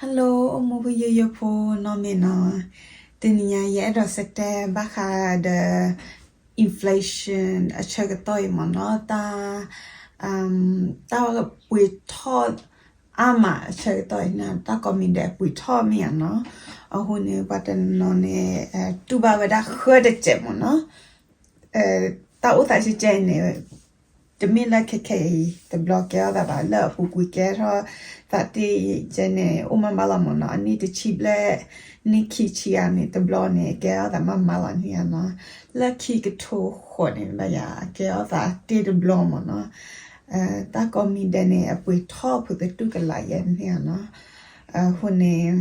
Hello အိၣ်မူပယိယိဖိနီၢ်မ့ၢ်နီၤ, တနံၤညါယအဲၣ်ဒိးစတဲဘၣ်ဃးဒီး inflation အဆၢကတီၢ်အံၤမ့ၢ်နီၤ, တၢ် တၢ်ပှ့ၤထီၣ်အါမးအဆၢကတီၢ်အံၤန့ၣ် တၢ်ကိးမံၤဒဲးပှ့ၤထီၣ်မ့ၢ်ဧါနီၤ, အဃိန့ၣ် ပှၤတနီၤန့ၣ် တူၢ်ဘၣ်ဝဲဒၣ်ဃၢတစဲးမ့ၢ်နီၤ, တၢ်အိၣ်သးကဲကဲအံၤန့ၣ် တမ့ၢ်လၢခဲခဲအံၤတဘျီကဲထီၣ်သးဘၣ်, လၢအပူၤကွံာ်ကဲထီၣ်သးတ့ၢ်ယဲန့ၣ် အိၣ်မးမးလီၤမ့ၢ်နီၤ, အနံၣ်တဆံဘျဲၣ် နံၣ်ခံဆံဧါန့ၣ် တဘျီန့ၣ် ကဲထီၣ်သးမးမးလီၤန့ၣ်ဧါနီၤ, လၢခံကထိဃိးန့ၣ် ဘၣ်ယၤကဲထီၣ်သးတ့ၢ်တဘျီမ့ၢ်နီၤ, တၢ်ကိးမံၤဒဲးန့ၣ် အပှ့ၤထီၣ်ဖုးသတူၢ်ကလာ်ယဲန့ၣ်ဧါနီၤ, အဃိန့ၣ်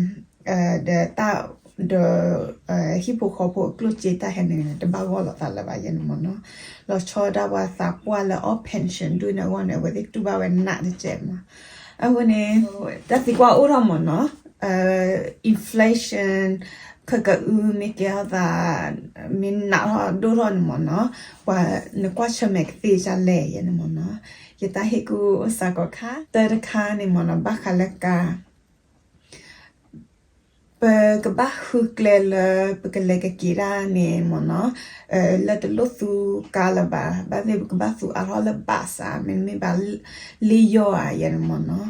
ဒီးတၢ် ဒီး ဟံၣ်ဖိဃီဖိအကျိၣ်စ့တၢ်ဟဲန့ၣ် တဘၣ်ဂီၢ်လိာ်သးလၢၤဘၣ်ယဲန့ၣ်မ့ၢ်နီၤ, လီၤဆီဒၣ်ပှၤသးပှၢ်လၢအီၣ် pension ဒူၣ်န့ၣ်အဂီၢ်န့ၣ် အဝဲသ့ၣ်တူၢ်ဘၣ်ဝဲနးတစဲးမး, အဃိန့ၣ် တၢ်သံကွၢ်အိၣ်ထီၣ်မ့ၢ်နီၤ, inflation ခဲကအုမ့ၢ်ကဲထီၣ်သး မ့ၢ်နးထီၣ်ဒိၣ်ထီၣ်န့ၣ်မ့ၢ်နီၤ, ပှၤနကွၢ်ဆၢၣ်မဲာ်ကသ့ဒ်လဲၣ်ယဲန့ၣ်မ့ၢ်နီၤ, ယတၢ်ဟ့ၣ်ကူၣ်စးကီးခါ တၢ်တခါန့ၣ်မ့ၢ်နီၤ ဘၣ်ဃးလၢကါ ပကဘၣ်ဃုကျဲလၢ ပကလဲၤကက့ၤတၢ်န့ၣ်မ့ၢ်နီၤ, လၢတလိၣ်သူကါလၢၤဘၣ်, ဘၣ်သ့ၣ်ပကဘၣ်သူအါထီၣ်လၢ bus ဧါ, မ့တမ့ၢ်ဘၣ် လ့ယီၢ်ဧါယဲန့ၣ်မ့ၢ်နီၤ,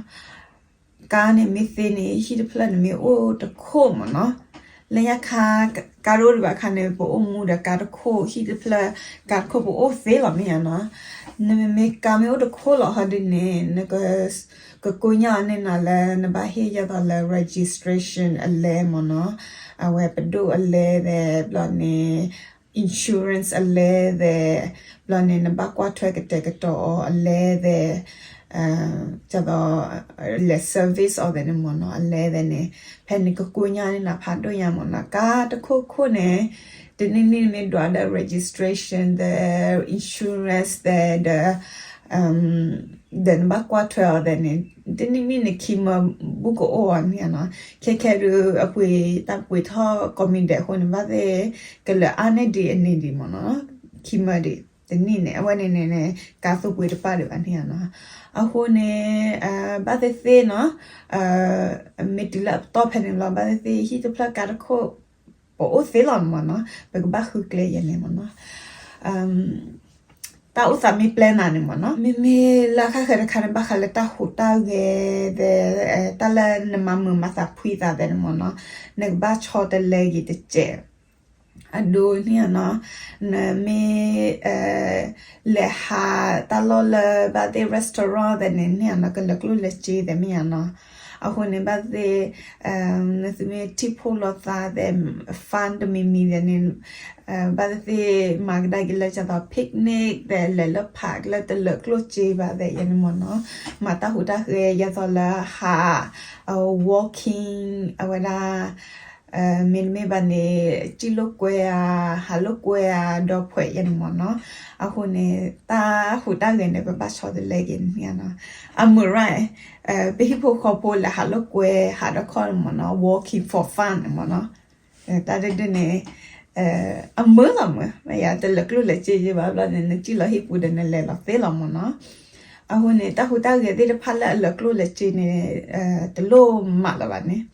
ကါန့ၣ်မ့ၢ်သ့န့ၣ် ဟံၣ်တဖျၢၣ်န့ၣ်မ့ၢ်အိၣ်တခိၣ်မ့ၢ်နီၤ, လၢညါခါ ကါတအိၣ်ဒံးဘၣ်ခါန့ၣ် ပအိၣ်မူဒီးကါတခိၣ် ဟံၣ်တဖျၢၣ် ကါတခိၣ်ပအိၣ်သ့လီၤမ့ၢ်ဧါနီၤ, နမ့မ့ၢ်ကါမ့ၢ်အိၣ်တခိၣ်လီၤဟီဒ်န့ၣ် နက ကကိညၢ်အီၤန့ၢ်နၤလၢ နဘၣ်ဟ့ၣ်ယဲသိးလၢ registration အလဲမ့ၢ်နီၤ, အဝဲပဒိၣ်အလဲသဲးဘျီန့ၣ် insurance အလဲသဲး, ဘျီန့ၣ် နဘၣ်ကွၢ်ထွဲကတဲာ်ကတီၤအီၤအလဲသဲး, ဒ်သိး လဲၤ service အီၤသဲးန့ၣ်မ့ၢ်နီၤ အလဲသဲးန့ၣ်, ဖဲန့ၣ်ကကိညၢ်န့ၢ်နၤဖးဒိၣ်ညါမ့ၢ်နီၤ, ကါတခိၣ်ခိၣ်န့ၣ် တနံၣ်နံၣ်မ့ၢ်ဒွးဒီး registration သဲး insurance သဲးဒီး ဒီးနဘၣ်ကွၢ်ထွဲအီၤသဲးန့ၣ် တနံၣ်နံၣ်န့ၣ် ခံမၢဘူၣ်ကအိၣ်အီၤန့ၣ်နီၤ, ခဲခဲဒုးအပှ့ၤတၢ်ပှ့ၤထီၣ်ကိးမံၤဒဲးအဃိန့ၣ် ဘၣ်သ့ၣ်ကလၢာ်အါန့ၢ်ဒံးအန့ၢ်ဒံးမ့ၢ်နီၤ, ခံမၢဒံး တနံၣ်န့ၣ် အဝဲန့ၣ်န့ၣ်န့ၣ် ကါသိပှ့ၤတပၣ်ဒံးဘၣ်န့ၣ်နီၤ, အဃိန့ၣ် ဘၣ်သ့ၣ်သ့ၣ်နီၤ မ့ၢ်တုၤလၢအပတီၢ်ဖဲန့ၣ်လီၤ ဘၣ်သ့ၣ်သ့ၣ် ဟံၣ်တဖျၢၣ်ကါတခိၣ် ပအိၣ်သ့လီၤမ့ၢ်နီၤ, ပကဘၣ်ဃုကျဲယဲန့ၣ်မ့ၢ်နီၤ, တၢ်အိၣ်သးမ့ၢ်ပျဲနၤန့ၣ်မ့ၢ်နီၤ, မ့မ့ၢ်လၢအဃၣ်ဃၢၤတခါန့ၣ် ဘၣ်ဃးလၢတၢ်ဟူးတၢ်ဂဲၤသဲး, တၢ်လၢနမၤမုာ်မၤသးဖှံသးသဲးန့ၣ်မ့ၢ်နီၤ, နကဘၣ်ဆီတလဲက့ၤတစဲး အဒိန့ၣ်နီၤ, နမ့ၢ် လဲၤဟးတၢ်လီၢ်လၢဘၣ်သ့ၣ် restaurant သဲးန့ၣ်န့ၣ်နီၤ ကလၢာ်ကျိၣ်လၢာ်စ့သဲးမ့ၢ်နီၤ, အဃိန့ၣ် ဘၣ်သ့ၣ် နသုမ့ၢ်ထံၣ်ဖိလိာ်သးသဲး fun တမံၤမံၤသဲးန့ၣ် ဘၣ်သ့ၣ်သ့ၣ်မၤကဒါက့ၤလၢဒ်သိး picnic သဲး လဲၤလၢ park လၢတလၢာ်ကျိၣ်စ့ဘၣ်သဲးယဲန့ၣ်မ့ၢ်နီၤ, မၤတၢ်ဟူးတၢ်ဂဲၤ ဒ်သိးလၢဟး walking အဝဲဒၣ် မ့တမ့ၢ်ဘၣ်န့ၣ် စံၣ်လိာ်ကွဲဧါ ဟးလိာ်ကွဲဧါ ဒီးဖှဲးယဲန့ၣ်မ့ၢ်နီၤ, အဃိန့ၣ် တၢ်ဟူးတၢ်ဂဲၤန့ၣ် ပဘၣ်ဆီတလဲက့ၤန့ၣ်နီၤ, အမုာ်ရၣ် ပဟံၣ်ဖိဃီဖိလဲၤဟးလိာ်ကွဲ ဟးဒီခီၣ်န့ၣ်မ့ၢ်နီၤ walking for fun န့ၣ်မ့ၢ်နီၤ, တၢ်ဒ်န့ၣ် အမုာ်လီၤမုာ် မ့ၢ်ယၤ တလၢာ်ကျိၣ်လၢာ်စ့ယဲဘၣ်ဘျီန့ၣ် နစံၣ်လီၤဟံၣ်ပူၤဒီးနလဲၤလီၤသ့လီၤမ့ၢ်နီၤ, အဃိန့ၣ် တၢ်ဟူးတၢ်ဂဲၤသ့ၣ်တဖၣ်လၢအလၢာ်ကျိၣ်လၢာ်စ့န့ၣ် တလိၣ်မၤလၢၤဘၣ်န့ၣ်,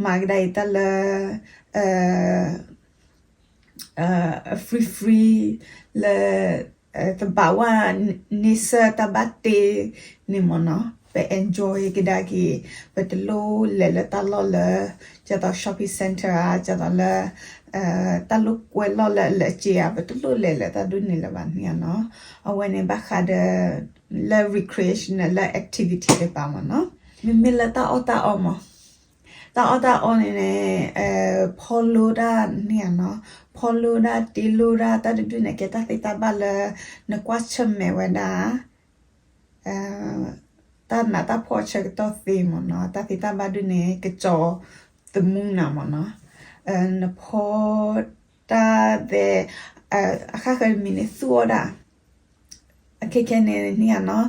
မၤကဒါအံၤတၢ်လၢ free free လၢ သဘၣ်ဝါန့ဆၢၣ်တၢ်ဘၣ်တ့န့ၣ်မ့ၢ်နီၤ, ပ enjoy ကဒါက့ၤ, ပတလိၣ်လဲၤလၢတၢ်လီၢ်လၢ ဒ်သိး shopping center ဧါ ဒ်သိးလၢ တၢ်လိာ်ကွဲလီၢ်လၢအလၢာ်စ့ဧါ ပတလိၣ်လဲၤလၢတၢ်ဒ်န့ၣ်လၢၤဘၣ်န့ၣ်နီၤ, အဝဲန့ၣ်ဘၣ်ဃးဒီး လၢ recreational လၢ activity တပၤမ့ၢ်နီၤ, မ့မ့ၢ်လၢတၢ်အီၣ်တၢ်အီမ့ၢ် တၢ်အီၣ်တၢ်အီန့ၣ်န့ၣ် ဖီလိတၢ်န့ၣ်နီၤ, ဖီလိတၢ်တ့လိတၢ် တၢ်တဒုန့ၣ် ကဲတၢ်သ့တၢ်ဘၣ်လၢ နကွၢ်ဆၢၣ်မဲာ်ဝဲဒၣ် တၢ်နးတၢ်ဖှီၣ်အဆၢကတီၢ်သ့မ့ၢ်နီၤ, တၢ်သ့တၢ်ဘၣ်ဒုန့ၣ် ကကၠီၤသမူနၤမ့ၢ်နီၤ, နဖီတၢ်သဲ အဃၣ်ဃၢၤတမံၤန့ၣ် သူၣ်အီၣ်ဒၣ် အခဲခဲန့ၣ်န့ၣ်နီၤ,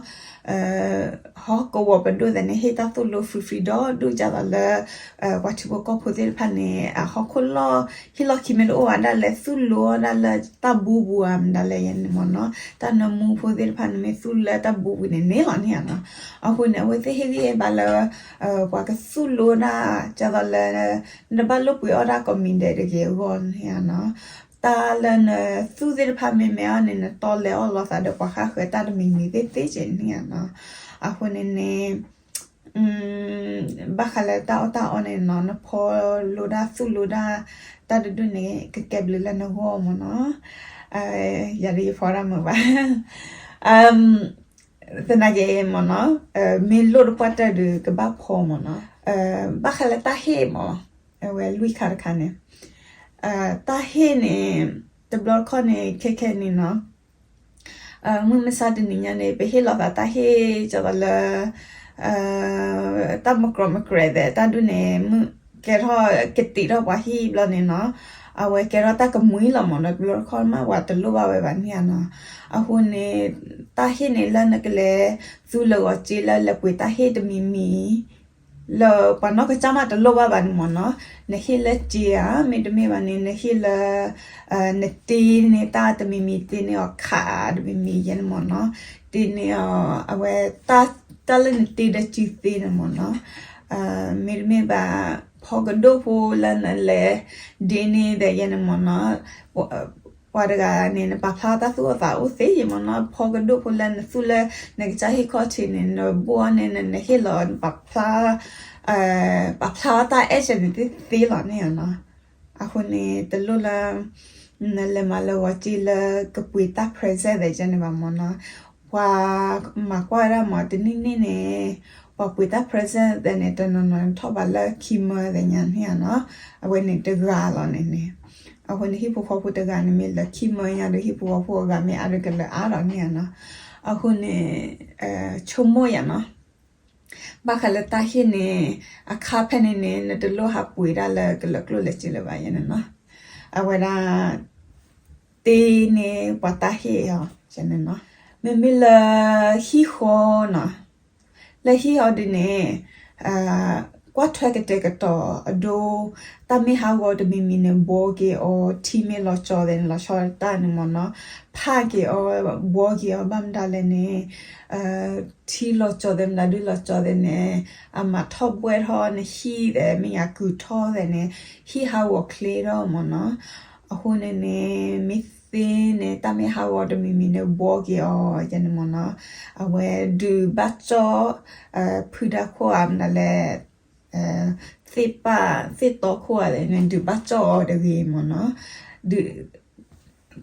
ဟီၣ်ကဝီၤပဒိၣ်သ့ၣ်န့ၣ် ဟ့ၣ်တၢ်သိၣ်လိ free free ဒီးဒိၣ်ကၢ်သိးလၢ ပှၤထံဖိကီၢ်ဖိသ့ၣ်တဖၣ်န့ၣ် အဟီၣ်ခိၣ်လီၢ် ဟ့ၣ်လီၢ်ခံမ့ၢ်တအိၣ်ဘၣ်ဒၣ်လဲာ် သိၣ်လိဒၣ်လၢတၢ်ဘူးပူၤဧါ မ့ၢ်ဒၣ်လဲာ်ယဲန့ၣ်မ့ၢ်နီၤ, တၢ်နၢမူဖိသ့ၣ်တဖၣ်န့ၣ်မ့ၢ်သိၣ်လၢတၢ်ဘူးပူၤန့ၣ်န့ၣ်လီၤန့ၣ်ဧါနီၤ. အဃိန့ၣ် အဝဲသ့ၣ်ဟ့ၣ်ဂံၢ်ဟ့ၣ်ဘါလၢ ပှၤကသိၣ်လိဒၣ် ကၢ်သိးလၢ နတဘၣ်လိၣ်ပှ့ၤအီၣ်တၢ်ကိးမံၤဒဲးတဂ့ၤအဂီၢ်န့ၣ်ဧါနီၤ. တၢ်လၢနသူၣ်သ့ၣ်တဖၣ်မ့ၢ်မဲအီၤန့ၣ် နတီလဲၤအီၣ်လိာ်သးဒီးပှၤဃၣ်ဃၢၤတၢ်တမံၤမံၤသ့ၣ်သ့ၣ်ကဲန့ၣ်ဧါနီၤ. အဃိန့ၣ်န့ၣ် ဘၣ်ဃးလၢတၢ်အီၣ်တၢ်အီန့ၣ်နီၤ နဖီလိဒၣ်သူၣ်လိဒၣ် တၢ်တဒူၣ်န့ၣ် ကကဲဘျုးလၢနဂီၢ်မ့ၢ်နီၤ. ယၤဒ်ယဖီတၢ်မုာ်ဘၣ် သနာ်က့မ့ၢ်နီၤ, မ့ၢ်လိၣ်တပှၢ်တၢၢ်ဒီးကဘၣ်ဖီမ့ၢ်နီၤ. ဘၣ်ဃးလၢတၢ်ဟ့ၣ်မ့ၢ်, အဝဲလွံၢ်ခါတခါန့ၣ်, တၢ်ဟ့ၣ်န့ၣ် တဘျီတခီၣ်န့ၣ် ခဲခဲန့ၣ်နီၤ, မုၢ်မဆါတနံၤညါန့ၣ် ပဟ့ၣ်လိာ်သးတၢ်ဟ့ၣ်ကၢ်သိးလၢ တၢ်မကြၢးမကြဲးသဲး တၢ်ဒူၣ်န့ၣ် မုၢ်ကဲထီၣ်ကတံာ်ထီၣ်ပှၤဟံၣ်ဘျီန့ၣ်နီၤ, အဝဲကဲထီၣ်တၢ်ကမှံလီၤမ့ၢ်နီၤ. တဘျီတခီၣ်မးပှၤတလိၣ်ဘၣ်ဝဲဘၣ်န့ၣ်ဧါနီၤ. အဃိန့ၣ် တၢ်ဟ့ၣ်န့ၣ်လၢနကလဲၤသူလၢဂီၤစ့လၢလဲၤပှ့ၤတၢ်ဟ့ၣ်တမံၤမံၤ လၢပှၤနီၢ်ကစၢ်မးတလိၣ်ဘၣ်ဘၣ်န့ၣ်မ့ၢ်နီၤ, နဟ့ၣ်လၢစ့ဧါ, မ့တမ့ၢ်ဘၣ်န့ၣ် နဟ့ၣ်လၢ နတ့န့ၢ်တၢ်တမံၤမံၤ တ့န့ၢ်အီၤခးတမံၤမံၤယဲန့ၣ်မ့ၢ်နီၤ, တ့န့ၢ်အီၤ အဝဲ တၢ်လၢနတ့ဒီးစုသ့န့ၣ်မ့ၢ်နီၤ, မ့တမ့ၢ်ဘၣ် ဖီကဒိၣ်ဖိလၢနလဲၤဒ့န့ၢ်ဒီးယဲန့ၣ်မ့ၢ်နီၤ, ပှၤတဂၤန့ၣ် နပာ်ဖျါတၢ်သူၣ်အိၣ်သးအိၣ်သ့ယဲၢ်မ့ၢ်နီၤ, ဖီကဒိၣ်ဖိလၢနသူၣ်လၢ နကစၢ်ဟ့ၣ်ခီၣ်ထံးန့ၣ် နဘိၣ်အီၤန့ၣ် နဟ့ၣ်လီၤ နပာ်ဖျါ ပာ်ဖျါတၢ်အဲၣ်စဲန့ၣ်သ့သ့လီၤန့ၣ်ဧါနီၤ. အဃိန့ၣ် တလိၣ်လၢ နလဲၤမၤလၢဂီၤစ့လၢကပှ့ၤတၢ် present သဲးကဲန့ၣ်ဘၣ်မ့ၢ်နီၤ, ပှၤမၤကွၢ်ဝဲဒၣ်မ့ၢ်တနံၣ်နံၣ်န့ၣ် ပှၤပှ့ၤတၢ် present သဲးန့ၣ် တနီၤနီၤထီၣ်ဘးလၢခံမၢသ့ၣ်ညါန့ၣ်ဧါနီၤ, အဝဲန့ၣ်တဂၤလီၤန့ၣ်န့ၣ်, အဃိန့ၣ် ဟံၣ်ဖိဃီဖိတဂၤန့ၣ် မ့ၢ်လၢခံမၢညါဒီး ဟံၣ်ဖိဃီဖိအဂၤမ့ၢ်အါဒီးကလၢၤအါဒီးန့ၣ်ဧါနီၤ. အဃိန့ၣ် ဆိကမိၣ်ယၤနီၤ ဘၣ်ဃးလၢတၢ်ဟ့ၣ်န့ၣ် အခါဖဲန့ၣ်န့ၣ် နတလိၣ်ဟးပှ့ၤဒၣ်လၢကလၢၤကျိၣ်လဲၤစ့လၢၤဘၣ်ယဲန့ၣ်နီၤ, အဝဲဒၣ် တ့န့ၢ်ပှၤတၢ်ဟ့ၣ်အီၤန့ၣ်နီၤ, မ့မ့ၢ်လၢဟံၣ်ဃီနီၤ, လၢဟံၣ်ဃီဒ်န့ၣ် ကွၢ်ထွဲကတဲာ်ကတီၤအဒိ တၢ်မ့ၢ်ဟးဂီၤတမံၤမံၤန့ၣ် ဘှီက့ၤအီၤ, ထံမ့ၢ်လီၤကၠီသဲးန့ၣ် လီၤဆီတၢ်န့ၣ်မ့ၢ်နီၤ, ဖးက့ၤအီၤ ဘှီက့ၤအီၤ ဘၣ်မတၤလဲၣ်န့ၣ် ထံလီၤကၠီသဲး မတၤဒုလီၤကၠီသဲးန့ၣ် အမၤထီၣ်ဘှဲၣ်ထီၣ်နဟံၣ်သဲး မ့ၢ်ယၤကုၤထီၣ်သဲးန့ၣ် ဟံၣ်ဟးဂီၤချ့ထီၣ်မ့ၢ်နီၤ. အဃိန့ၣ်န့ၣ် မ့ၢ်သ့န့ၣ် တၢ်မ့ၢ်ဟးဂီၤတမံၤမံၤန့ၣ် ဘှီက့ၤအီၤယဲန့ၣ်မ့ၢ်နီၤ. အဝဲဒုးဘၣ်ကၠီၣ် ဖုဒါခိၣ်ဧါ မနုၤလဲၣ် သ့ၣ်ပၣ်သ့ၣ်တီခိၣ်ဧါန့ၣ် ဒုးဘၣ်ကၠီၣ်အီၤတဂ့ၤမ့ၢ်နီၤ. ဒုး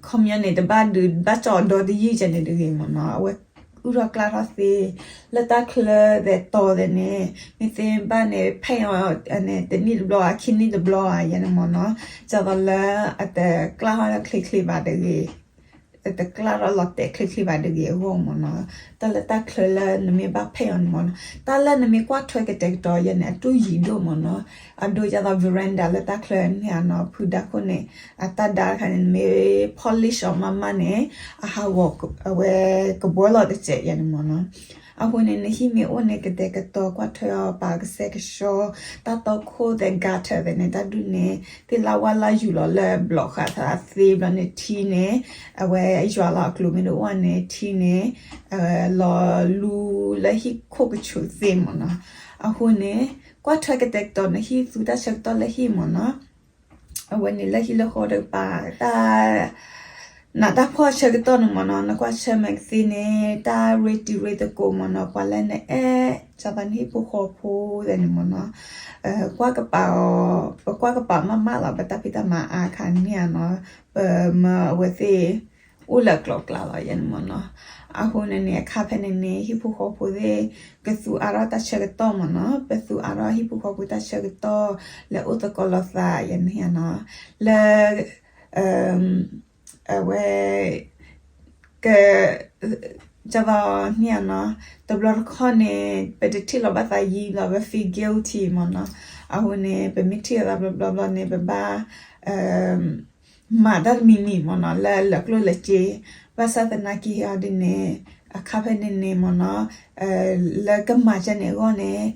ခီပညီန့ၣ် တဘၣ်ဒုးဘၣ်ကၠီၣ်အီၤဒီတယုၢ်ယဲန့ၣ်တဂ့ၤမ့ၢ်နီၤ. အဝဲအုၣ်ထီၣ်ကျၢ်ထီၣ်သ့ လၢတၢ်ချၢသဲးတီသဲးန့ၣ် မ့ၢ်သ့ဘၣ်န့ၣ် ဖဲအီၤန့ၣ် တနံၣ်တဘျီဧါ ခံနံၣ်တဘျီဧါယဲန့ၣ်မ့ၢ်နီၤ. ဒ်သိးလၢအတကျၢ်ထီၣ်ချ့ချ့ဘၣ်တဂ့ၤ တကျၢ်ထီၣ်လီၤတဲာ်ချ့ချ့ဘၣ်တဂ့ၤအဂီၢ်မ့ၢ်နီၤ. တၢ်လၢတၢ်ချၢလၢနမ့ၢ်ဘၣ်ဖဲအီၤန့ၣ်မ့ၢ်နီၤ တၢ်လၢနမ့ၢ်ကွၢ်ထွဲကတဲာ်ကတီၤယဲန့ၣ် အတူၢ်ယံၤဒိၣ်မ့ၢ်နီၤ. အဒိဒ်သိး veranda လၢတၢ်ချၢန့ၣ်နီၤ ဖုဒါခိၣ်န့ၣ် အတၢ်ဒါတခါန့ၣ် နမ့ၢ် polish အီၤမးမးန့ၣ် အဟးဂီၤအဝဲကဘှီလီၤတစဲးယဲန့ၣ်မ့ၢ်နီၤ. အဃိန့ၣ် နဟံၣ်မ့ၢ်အိၣ်န့ၣ် ကတဲာ်ကတီၤကွၢ်ထွဲအီၤ ပာ်ကဆှဲကဆှီ တၢ်တီခိၣ်သဲး gutter သဲးန့ၣ် တၢ်ဒုးန့ၣ် သ့ၣ်လၢဝါလၢယူၤလီၤလၢဘျီးဃာ်သးသ့ဘျီန့ၣ်ထံန့ၣ် အဝဲယွၤလီၤအကျိၤမ့ၢ်တအိၣ်န့ၣ်ထံန့ၣ် လီၤလူလၢဟံၣ်ခိၣ်ကဆူးသ့မ့ၢ်နီၤ. အဃိန့ၣ် ကွၢ်ထွဲကတဲာ်ကတီၤနဟံၣ်သူတၢ်ဆၢကတီၢ်လၢဟံၣ်မ့ၢ်နီၤ. အဝဲန့ၣ်လၢဟံၣ်လၢဃီတကပၤ တၢ် နတၢ်ဖှီၣ်ဆၢကတီၢ်န့ၣ်မ့ၢ်နီၤ နကွၢ်ဆၢမဲာ်ကသ့န့ၣ် တၢ်ရ့တံၤရ့သကိးမ့ၢ်နီၤ ပှၤလၢနအဲၣ် ကသးနဟံၣ်ဖိဃီဖိသ့ၣ်န့ၣ်မ့ၢ်နီၤ ကွၢ်ကပၤအီၤ ပကွၢ်ကပၤမးမးလီၤ ပတၢ်ဖံးတၢ်မၤအါခါန့ၣ်ဧါနီၤ ပမၢအဝဲသ့ၣ် အိၣ်လၢအကျိၤအကျဲလီၤယဲန့ၣ်မ့ၢ်နီၤ. အဃိန့ၣ်န့ၣ် အခါဖဲန့ၣ်န့ၣ် ဟံၣ်ဖိဃီဖိသ့ၣ် ကသူအါထီၣ်တၢ်ဆၢကတီၢ်မ့ၢ်နီၤ ပသူအါထီၣ်ဟံၣ်ဖိဃီဖိတၢ်ဆၢကတီၢ် လဲၤအိၣ်သကိးလိာ်သးယဲန့ၣ်ဧါနီၤ လၢ အဝဲ က ကသီန့ၣ်နီၤ တဘျီတခီၣ်န့ၣ် ပတထံၣ်လီၤဘၣ်သးယံာ်လီၤ ပ feel guilty မ့ၢ်နီၤ. အဃိန့ၣ် ပမ့ၢ်ထံၣ်လိာ်သးဘျီဘျီဘျီန့ၣ် ပဘၣ် မၤတၢ်တမံၤမံၤမ့ၢ်နီၤ လၢလၢကျိၣ်လၢစ့ ဘၣ်ဆၣ်သနာ်က့အီၤဒ်န့ၣ် အခါဖဲန့ၣ်န့ၣ်မ့ၢ်နီၤ, လၢကမၤကဲန့ၣ်အဂီၢ်န့ၣ်,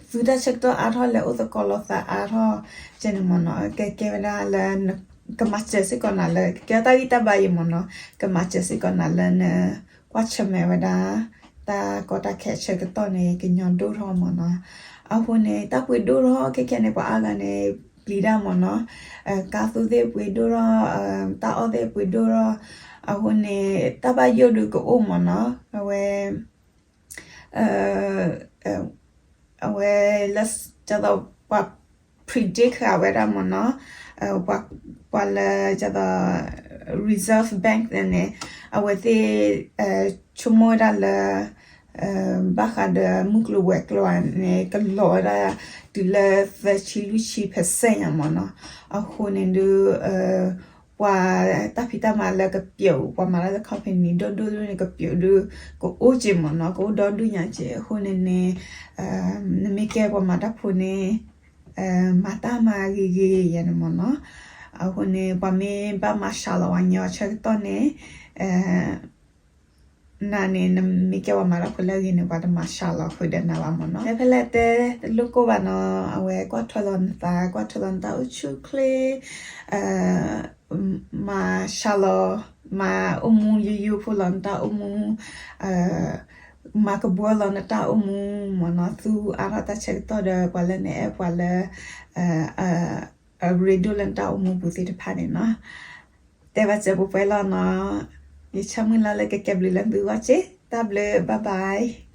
သုတၢ်ဆၢကတီၢ်အါထီၣ်လဲၤအိၣ်သကိးလိာ်သးအါထီၣ်ကဲန့ၣ်မ့ၢ်နီၤ, ကဲကဲဝဲဒၣ်လၢ ကမၤစၢၤစ့ၢ်ကီးနၤလၢ ကဲတၢ်ဂံၢ်တၢ်ဘါအံၤမ့ၢ်နီၤ, ကမၤစၢၤစ့ၢ်ကီးနၤလၢန ကွၢ်ဆၢၣ်မဲာ်ဝဲဒၣ် တၢ်ကီတၢ်ခဲအဆၢကတီၢ်န့ၣ် ကညီဒိၣ်ထီၣ်မ့ၢ်နီၤ. အဃိန့ၣ် တၢ်ပှ့ၤဒိၣ်ထီၣ်ခဲခဲန့ၣ် ပှၤအါဂၤန့ၣ် ပျံၤတၢ်မ့ၢ်နီၤ, ကါသူသ့ၣ်ပှ့ၤဒိၣ်ထီၣ်, တၢ်အီၣ်သ့ၣ်ပှ့ၤဒိၣ်ထီၣ်, အဃိန့ၣ် တၢ်ဘၣ်ယိၣ်ဒုးကအိၣ်မ့ၢ်နီၤ, အဝဲ အဝဲလၢ ဒ်သိးပှၤ predict ဃာ်ဝဲဒၣ်မ့ၢ်နီၤ, ပှၤလၢ ဒ်သိး Reserve Bank န့ၣ် အဝဲသ့ၣ် ဆိကမိၣ်ဝဲဒၣ်လၢ ဘၣ်ဃးဒီးမုၢ်ကျိၤဝဲၤကျိၤန့ၣ် ကလီၤဝဲဒၣ်တုၤလၢသၢဆံလွံၢ်ဆံ percent ညါမ့ၢ်နီၤ. အဃိန့ၣ်ဒုး ပှၤတၢ်ဖံးတၢ်မၤလၢကပျိာ် ပှၤမၤတၢ်လၢ company ဒိၣ်ဒိၣ်ဒိၣ်န့ၣ် ကပျိာ်ဒုး ကအိၣ်က့ၤမ့ၢ်နီၤ, ကအိၣ်ဒီဒူၣ်ညါက့ၤ. အဃိန့ၣ်န့ၣ် နမ့ၢ်ကဲပှၤမၤတၢ်ဖိန့ၣ် မၤတၢ်မၤဂ့ၤဂ့ၤယဲန့ၣ်မ့ၢ်နီၤ. အဃိန့ၣ် ပှၤမ့ၢ်ဘၣ်မၤစှၤလီၤဝဲညီအဆၢကတီၢ်န့ၣ် နၤန့ၣ် နမ့ၢ်ကဲပှၤမၤတၢ်ဖိလၢအဂ့ၤန့ၣ် ပှၤတမၤစှၤလီၤဃုာ်ဒီးနၤဘၣ်မ့ၢ်နီၤ. ဖဲဖဲလဲၣ်တဲတလိၣ်ကိၢ်ဘၣ်နီၤ, အဝဲကွၢ်ထွဲလီၤနသး, ကွၢ်ထွဲလီၤနတၢ်အိၣ်ဆူၣ်အိၣ်ချ့, မၤစှၤလီၤ, မၤအိၣ်မူယိယိဖိလီၤနတၢ်အိၣ်မူ, မၤကဘှီလီၤနတၢ်အိၣ်မူမ့ၢ်နီၤ, သူအါထီၣ်တၢ်ဆၢကတီၢ်ဒီးပှၤလၢနအဲၣ်ပှၤလၢ အရ့ဒိၣ်လၢနတၢ်အိၣ်မူပူၤသ့ၣ်တဖၣ်န့ၣ်နီၤ. တဲဘၣ်စၢၤပှဲၤပှဲၤလီၤနီၤ. ယဆၢမုၢ်လၢ်လၢကကဲဘျုးလၢသုဂီၢ်က့ၤ. တၢ်ဘျုး, bye bye.